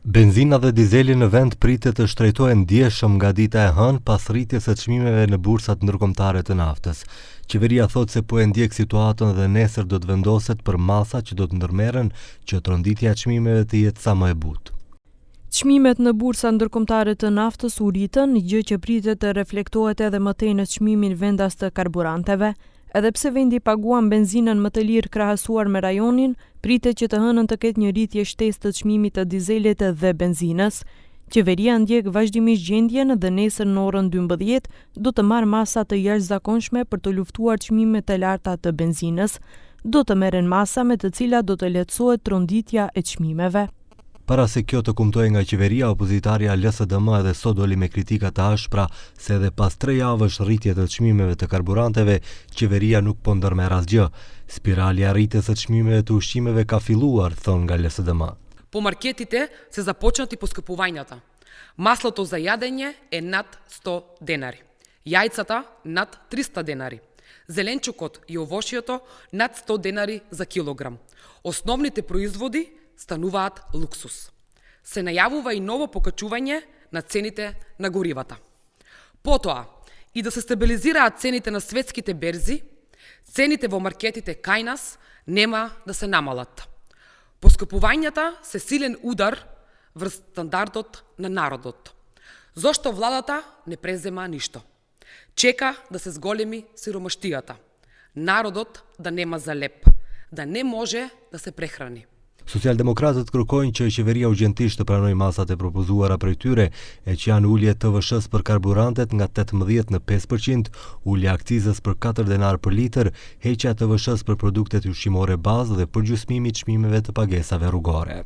Benzina dhe dizeli në vend pritet të shtrejtohen ndjeshëm nga dita e hënë pas rritjes së çmimeve në bursat ndërkombëtare të naftës. Qeveria thotë se po e ndjek situatën dhe nesër do të vendoset për masa që do të ndërmerren që tronditja e çmimeve të jetë sa më e butë. Çmimet në bursa ndërkombëtare të naftës u rritën, gjë që pritet të reflektohet edhe më tej në çmimin vendas të karburanteve. Edhe pse vendi paguan benzinën më të lirë krahasuar me rajonin, pritet që të hënën të ketë një rritje shtesë të çmimit të dizelit dhe benzinës. Qeveria ndjek vazhdimisht gjendjen dhe nesër në orën 12 do të marrë masa të jashtëzakonshme për të luftuar çmimet të larta të benzinës. Do të merren masa me të cilat do të lehtësohet tronditja e çmimeve. Para se kjo të kumtojë nga qeveria, opozitarja LSDM edhe sot doli me kritika të ashpra se edhe pas 3 javësh rritje të çmimeve të karburanteve, qeveria nuk po ndërmerr asgjë. Spirali i rritjes së çmimeve të ushqimeve ka filluar, thon nga LSDM. По маркетите се започнати поскъпувањата. Маслото за јадење е над 100 денари. Јајцата над 300 денари. Зеленчукот и овошјето над 100 денари за килограм. Основните производи стануваат луксус. Се најавува и ново покачување на цените на горивата. Потоа, и да се стабилизираат цените на светските берзи, цените во маркетите кај нас нема да се намалат. Поскъпувањата се силен удар врз стандардот на народот. Зошто владата не презема ништо? Чека да се зголеми сиромаштијата. Народот да нема за леп, да не може да се прехрани. Socialdemokratët kërkojnë që qeveria urgjentisht të pranojë masat e propozuara prej tyre, e që janë ulje TVSH për karburantet nga 18 në 5%, ulja akcizës për 4 denar për litër, heqja TVSH për produktet ushqimore bazë dhe përgjysmimi i çmimeve të pagesave rrugore.